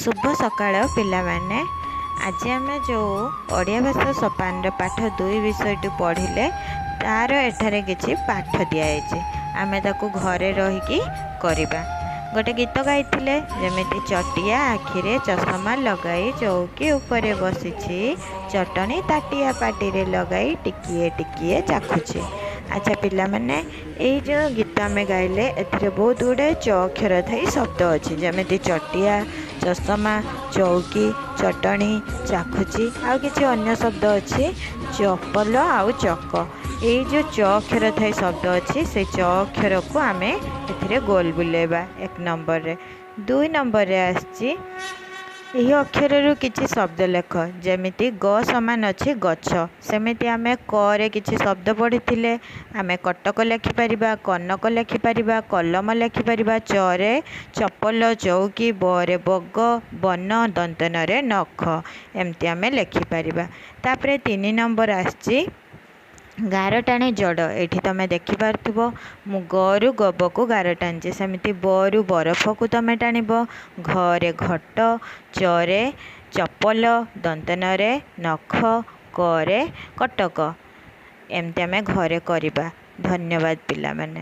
ଶୁଭ ସକାଳ ପିଲାମାନେ। ଆଜି ଆମେ ଯେଉଁ ଓଡ଼ିଆ ଭାଷା ସୋପାନର ପାଠ 2 ବିଷୟଟି ପଢ଼ିଲେ, ତା'ର ଏଠାରେ କିଛି ପାଠ ଦିଆଯାଇଛି, ଆମେ ତାକୁ ଘରେ ରହିକି କରିବା। ଗୋଟେ ଗୀତ ଗାଇଥିଲେ, ଯେମିତି ଚଟିଆ ଆଖିରେ ଚଷମା ଲଗାଇ ଚଉକି ଉପରେ ବସିଛି, ଚଟଣି ତାଟିଆ ପାଟିରେ ଲଗାଇ ଟିକିଏ ଟିକିଏ ଚାଖୁଛି। ଆଚ୍ଛା ପିଲାମାନେ, ଏଇ ଯେଉଁ ଗୀତ ଆମେ ଗାଇଲେ, ଏଥିରେ ବହୁତ ଗୁଡ଼ିଏ ଚ ଅକ୍ଷର ଥାଇ ଶବ୍ଦ ଅଛି, ଯେମିତି ଚଟିଆ, ଚଷମା, ଚଉକି, ଚଟଣି, ଚାଖୁଛି। ଆଉ କିଛି ଅନ୍ୟ ଶବ୍ଦ ଅଛି, ଚପଲ ଆଉ ଚକ। ଏଇ ଯେଉଁ ଚ ଅକ୍ଷର ଥାଇ ଶବ୍ଦ ଅଛି, ସେଇ ଚ ଅକ୍ଷରକୁ ଆମେ ଏଥିରେ ଗୋଲ ବୁଲେଇବା 1 ନମ୍ବରରେ। 2 ନମ୍ବରରେ ଆସିଛି, ଏହି ଅକ୍ଷରରୁ କିଛି ଶବ୍ଦ ଲେଖ। ଯେମିତି ଗ ସମାନ ଅଛି ଗଛ, ସେମିତି ଆମେ କରେ କିଛି ଶବ୍ଦ ପଢ଼ିଥିଲେ, ଆମେ କଟକ ଲେଖିପାରିବା, କନକ ଲେଖିପାରିବା, କଲମ ଲେଖିପାରିବା। ଚରେ ଚପଲ, ଚଉକି, ବରେ ବଗ, ବନ, ଦନ୍ତନରେ ନଖ, ଏମିତି ଆମେ ଲେଖିପାରିବା। ତାପରେ 3 ନମ୍ବର ଆସିଛି ଗାର ଟାଣି ଜଡ଼। ଏଇଠି ତୁମେ ଦେଖିପାରୁଥିବ, ମୁଁ ଗରୁ ଗବକୁ ଗାର ଟାଣିଛି, ସେମିତି ବରୁ ବରଫକୁ ତୁମେ ଟାଣିବ। ଘରେ ଘଟ, ଚରେ ଚପଲ, ଦନ୍ତନରେ ନଖ, କରେ କଟକ, ଏମିତି ଆମେ ଘରେ କରିବା। ଧନ୍ୟବାଦ ପିଲାମାନେ।